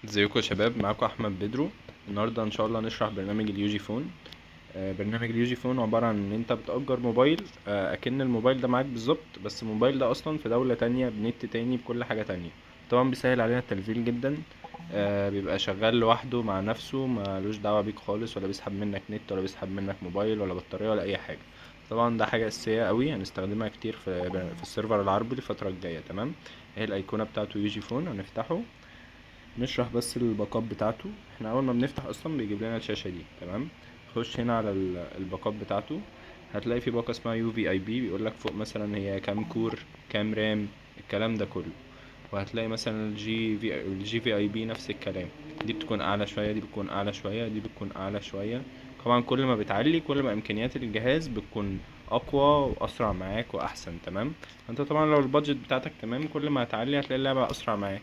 ازيكم يا شباب، معاكم احمد بدرو. النهارده ان شاء الله هنشرح برنامج ال UG Phone. برنامج ال UG Phone عبارة عن ان انت بتأجر موبايل، اكن الموبايل ده معاك بالظبط، بس الموبايل ده اصلا في دولة تانية بنت تاني بكل حاجة تانية. طبعا بيسهل علينا التنزيل جدا، بيبقى شغال لوحده مع نفسه، مالوش دعوة بيك خالص، ولا بيسحب منك نت ولا بيسحب منك موبايل ولا بطارية ولا اي حاجة. طبعا ده حاجة اساسية قوي هنستخدمها كتير في ال server العربي الفترة الجاية. تمام، هي الايقونة بتاعته UG Phone، هنفتحه نشرح بس الباقات بتاعته. احنا اول ما بنفتح اصلا بيجيب لنا الشاشة دي. تمام، خش هنا على الباقات بتاعته، هتلاقي في باقة اسمها UVIP، بيقول لك فوق مثلا هي كام core كام RAM الكلام ده كله. وهتلاقي مثلا الجي في اي بي نفس الكلام، دي بتكون اعلى شوية، دي بتكون اعلى شوية، دي بتكون اعلى شوية. طبعا كل ما بتعلي كل ما امكانيات الجهاز بتكون اقوى واسرع معاك واحسن. تمام، انت طبعا لو ال budget بتاعتك تمام كل ما هتعلي هتلاقي اللعبة اسرع معاك،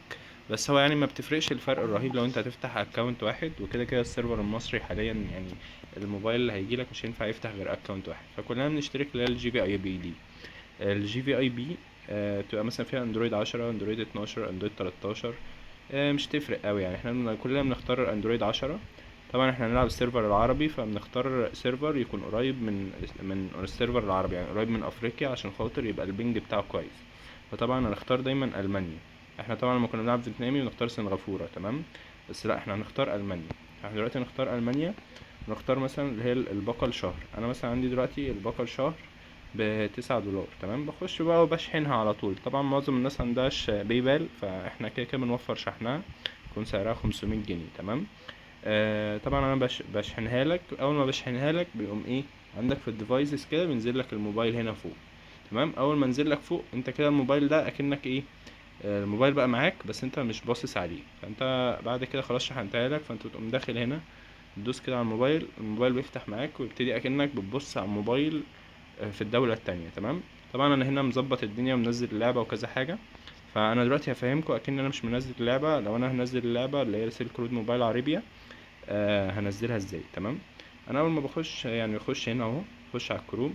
بس هو ما بتفرقش الفرق الرهيب لو انت هتفتح account واحد وكده. كده ال server المصري حاليا الموبايل اللي هيجيلك مش هينفع يفتح غير account واحد، فكلنا بنشترك اللي هي الجي في اي بي دي. الجي في اي بي، بتبقى مثلا فيها اندرويد 10، اندرويد 12، اندرويد 13، مش تفرق قوي احنا كلنا بنختار اندرويد 10. طبعا احنا هنلعب ال server العربي، فبنختار server يكون قريب من ال server العربي، يعني قريب من افريقيا عشان خاطر يبقى ال ping بتاعه كويس. فطبعا هنختار دايما المانيا. احنا طبعا لما كنا بنلعب فيتنامي بنختار سنغافورة، تمام، بس لا احنا هنختار المانيا. احنا دلوقتي هنختار المانيا، نختار مثلا اللي هي الباقة الشهر. انا مثلا عندي دلوقتي الباقة الشهر بتسعة دولار. تمام، بخش بقى وبشحنها على طول. طبعا معظم الناس عندهاش باي بال، فاحنا كده كده بنوفر شحنها، يكون سعرها 500 جنيه. تمام، طبعا انا بشحنها لك. اول ما بشحنها لك بيقوم ايه عندك في ال devices كده، بينزل لك الموبايل هنا فوق. تمام، اول ما نزل لك فوق انت كده الموبايل ده اكنك ايه، الموبايل بقى معاك بس انت مش باصص عليه. فانت بعد كده خلاص شحنتها لك، فانت تقوم داخل هنا تدوس كده على الموبايل، الموبايل بيفتح معاك ويبتدي اكنك بتبص على الموبايل، في الدولة التانية. تمام، طبعا انا هنا مظبط الدنيا ومنزل اللعبة وكذا حاجة، فانا دلوقتي هفهمكم اكن انا مش منزل اللعبة. لو انا هنزل اللعبة اللي هي سيلك رود موبايل عربية، هنزلها ازاي. تمام، انا اول ما بخش بخش هنا اهو، اخش على الكروم.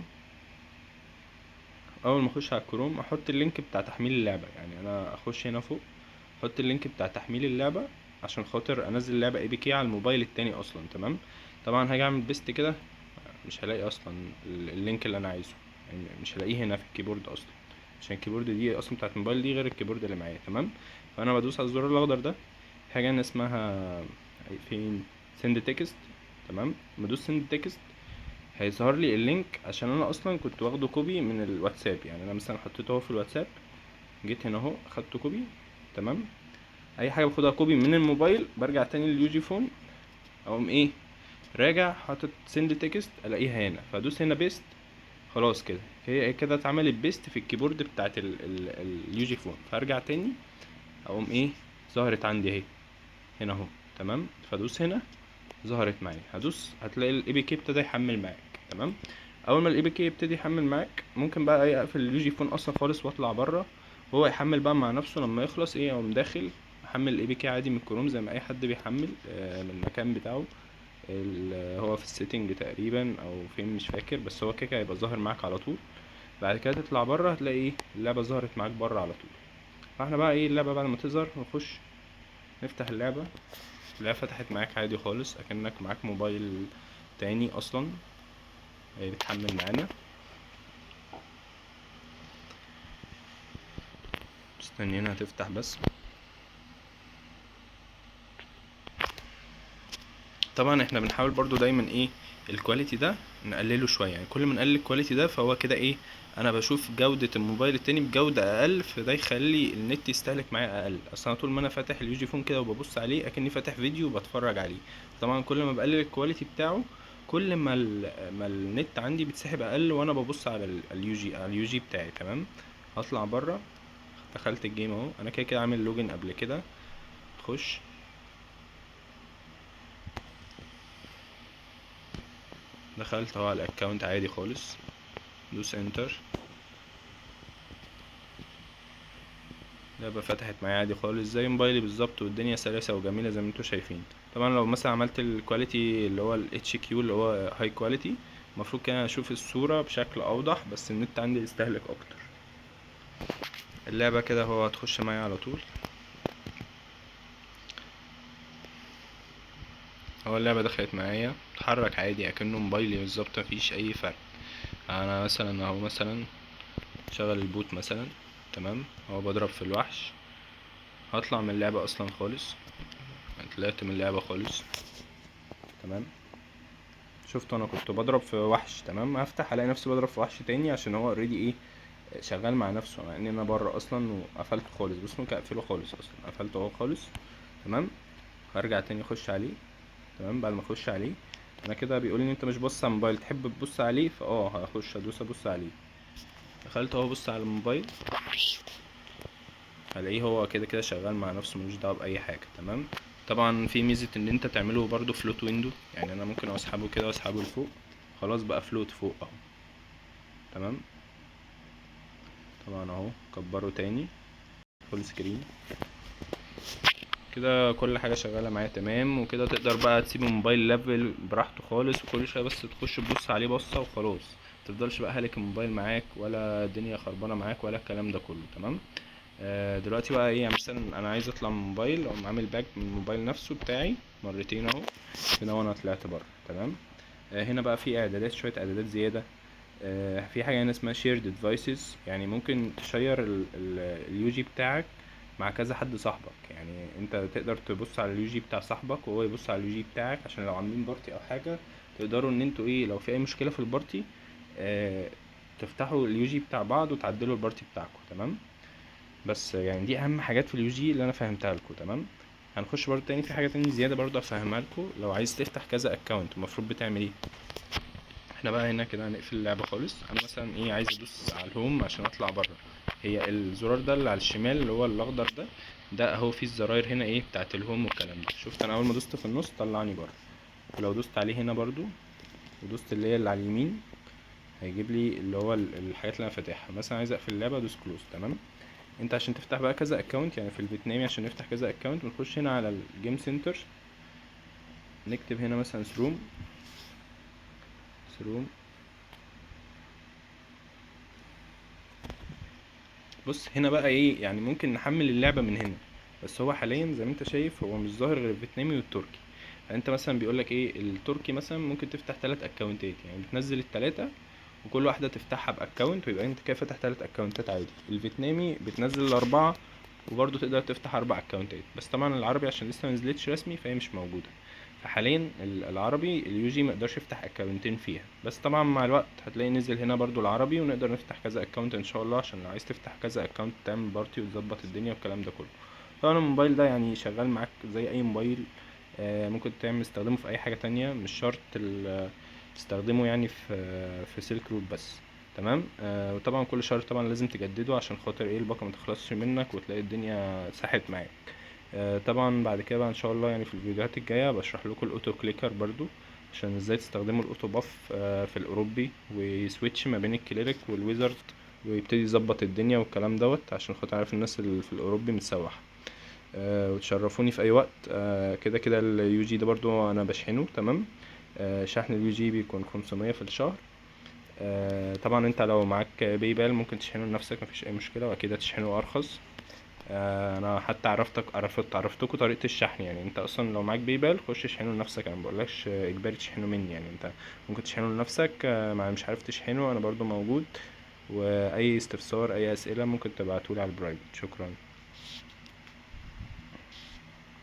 اول ما اخش على الكروم احط ال link بتاع تحميل اللعبة، يعني انا اخش هنا فوق احط ال link بتاع تحميل اللعبة عشان خاطر انزل اللعبة APK على الموبايل التاني اصلا. تمام، طبعا هاجي اعمل paste كده مش هلاقي اصلا ال link اللي انا عايزه، يعني مش هلاقيه هنا في ال keyboard اصلا، عشان ال keyboard دي اصلا بتاعت الموبايل دي غير ال keyboard اللي معايا. تمام، فانا بدوس على الزرار الاخضر ده، حاجة هنا اسمها فين send text. تمام، بدوس send text هيظهر لي ال link، عشان انا اصلا كنت واخده copy من الواتساب، يعني انا مثلا حطيته اهو في الواتساب، جيت هنا اهو خدته copy. تمام، اي حاجة باخدها copy من الموبايل برجع تاني لل UG Phone، اقوم ايه راجع حاطط send text الاقيها هنا، فادوس هنا paste، خلاص كده هي كده اتعملت paste في ال keyboard بتاعت ال UG Phone. فارجع تاني اقوم ايه ظهرت عندي اهي هنا اهو. تمام، فادوس هنا ظهرت معايا، هدوس هتلاقي ال APK ابتدى يحمل معاك. تمام، اول ما ال APK يبتدي يحمل معاك ممكن بقى ايه اقفل ال UG Phone اصلا خالص واطلع بره، وهو يحمل بقى مع نفسه. لما يخلص ايه اقوم داخل احمل ال APK عادي من الكروم زي ما اي حد بيحمل، من المكان بتاعه هو في ال setting تقريبا او فين مش فاكر، بس هو كده كده هيبقى ظاهر معاك على طول. بعد كده تطلع بره هتلاقي ايه اللعبة ظهرت معاك بره على طول. فاحنا بقى ايه اللعبة بعد ما تظهر نخش نفتح اللعبة، اللعبة فتحت معاك عادي خالص اكنك معاك موبايل تاني اصلا، هي بتحمل معانا. مستنيينها تفتح بس. طبعا احنا بنحاول برضو دايما ايه ال quality ده نقلله شوية، يعني كل ما نقلل ال quality ده فهو كده ايه انا بشوف جودة الموبايل التاني بجودة اقل، فده يخلي النت يستهلك معايا اقل. اصل انا طول ما انا فاتح ال UG Phone كده وببص عليه اكني فاتح فيديو وبتفرج عليه، طبعا كل ما بقلل ال quality بتاعه كل ما النت عندي بيتسحب اقل وانا ببص على ال UG، على ال UG بتاعي. تمام، هطلع بره، دخلت ال game اهو، انا كده كده عامل login قبل كده. خش دخلت اهو على ال account عادي خالص، دوس enter، اللعبة فتحت معايا عادي خالص زي موبايلي بالظبط، والدنيا سلاسة وجميلة زي ما انتوا شايفين. طبعا لو مثلا عملت ال quality اللي هو ال HQ اللي هو high quality المفروض كده اشوف الصورة بشكل اوضح، بس النت عندي يستهلك اكتر. اللعبة كده هو هتخش معايا على طول. هو اللعبة دخلت معايا، اتحرك عادي اكنه موبايلي بالظبط، مفيش اي فرق. انا مثلا اهو مثلا شغل ال bot مثلا، تمام، اهو بضرب في الوحش، هطلع من اللعبة اصلا خالص، طلعت من اللعبة خالص، تمام. شفتوا انا كنت بضرب في وحش، تمام، هفتح الاقي نفسي بضرب في وحش تاني عشان هو already ايه شغال مع نفسه، مع ان انا بره اصلا وقفلته خالص. بص ممكن اقفله خالص اصلا، قفلته اهو خالص، تمام. هرجع تاني اخش عليه، تمام. بعد ما اخش عليه انا كده بيقول لي ان انت مش باصص على الموبايل، تحب تبص عليه؟ هخش ادوس ابص عليه. دخلت اهو ابص على الموبايل، هلاقيه هو كده كده شغال مع نفسه، ملوش دعوه باي حاجه، تمام. طبعا في ميزه ان انت تعمله برده float window، يعني انا ممكن اسحبه كده واسحبه لفوق، خلاص بقى float فوق اهو، تمام. طبعا اهو كبره تاني full screen كده، كل حاجه شغاله معايا تمام. وكده تقدر بقى تسيب الموبايل level براحته خالص، وكل شويه بس تخش تبص عليه بصه وخلاص، متفضلش بقى هالك الموبايل معاك ولا الدنيا خربانه معاك ولا الكلام ده كله، تمام. دلوقتي بقى ايه، مثلا انا عايز اطلع من الموبايل، اقوم عامل back من الموبايل نفسه بتاعي مرتين اهو كده، وانا طلعت بره، تمام. هنا بقى في اعدادات، شويه اعدادات زياده. في حاجه هنا اسمها shared devices، يعني ممكن تشير ال UG بتاعك مع كذا حد صاحبك، يعني انت تقدر تبص على ال UG بتاع صاحبك وهو يبص على ال UG بتاعك، عشان لو عاملين party او حاجه تقدروا ان انتوا ايه لو في اي مشكله في ال party، تفتحوا ال UG بتاع بعض وتعدلوا ال party بتاعكم، تمام. بس دي اهم حاجات في ال UG اللي انا فهمتها لكم، تمام. هنخش برضو تاني في حاجه تاني زياده برضو افهمها لكم. لو عايز تفتح كذا account المفروض بتعمل ايه؟ احنا بقى هنا كده هنقفل اللعبه خالص. انا مثلا ايه عايز ادوس على ال home عشان اطلع بره، هي الزرار ده اللي على الشمال اللي هو الاخضر ده، ده اهو فيه الزراير هنا ايه بتاعت ال home والكلام ده. شفت انا اول ما دوست في النص طلعني بره، ولو دوست عليه هنا برضو ودوست اللي هي اللي على اليمين هيجيب لي اللي هو الحاجات اللي انا فاتحها. مثلا عايز اقفل اللعبه ادوس close، تمام. انت عشان تفتح بقى كذا account، يعني في الفيتنامي عشان نفتح كذا account بنخش هنا على ال game center، نكتب هنا مثلا سروم. بص هنا بقى ايه، ممكن نحمل اللعبة من هنا، بس هو حاليا زي ما انت شايف هو مش ظاهر غير الفيتنامي والتركي. فانت مثلا بيقول لك ايه، التركي مثلا ممكن تفتح 3 اكونتات، يعني بتنزل التلاتة وكل واحدة تفتحها ب account، ويبقى انت كده فاتح 3 اكونتات عادي. الفيتنامي بتنزل ال4 وبرضه تقدر تفتح 4 اكونتات، بس طبعا العربي عشان لسه ما نزلتش رسمي فهي مش موجودة. فحاليا العربي ال UG ما يقدرش يفتح اكونتين فيها، بس طبعا مع الوقت هتلاقي نزل هنا برضو العربي ونقدر نفتح كذا account ان شاء الله، عشان لو عايز تفتح كذا account تعمل party وتظبط الدنيا والكلام ده كله. طبعا الموبايل ده شغال معاك زي اي موبايل، ممكن تستخدمه في اي حاجة تانية، مش شرط تستخدمه في سيلك رود بس، تمام. وطبعا كل شهر طبعا لازم تجدده عشان خاطر ايه الباقة ما تخلصش منك وتلاقي الدنيا ساحت معاك. طبعا بعد كده بقى ان شاء الله في الفيديوهات الجاية بشرح لكم ال auto clicker برضو، عشان ازاي تستخدموا ال auto buff، في الاوروبي، وي switch ما بين ال cleric وال wizard ويبتدي يظبط الدنيا والكلام دوت، عشان خاطر عارف الناس اللي في الاوروبي متسوحة. وتشرفوني في اي وقت. كده كده ال UG ده برضو انا بشحنه، تمام. شحن ال UG بيكون 500 في الشهر. طبعا انت لو معاك باي بال ممكن تشحنه لنفسك، مفيش اي مشكلة، واكيد هتشحنه ارخص. انا حتى عرفتكم طريقة الشحن، انت اصلا لو معاك باي بال خش اشحنه لنفسك، انا مبقولكش اجباري تشحنه مني، انت ممكن تشحنه لنفسك. ما مش عارف تشحنه انا برضو موجود، واي استفسار اي اسئلة ممكن تبعتولي على ال private. شكرا.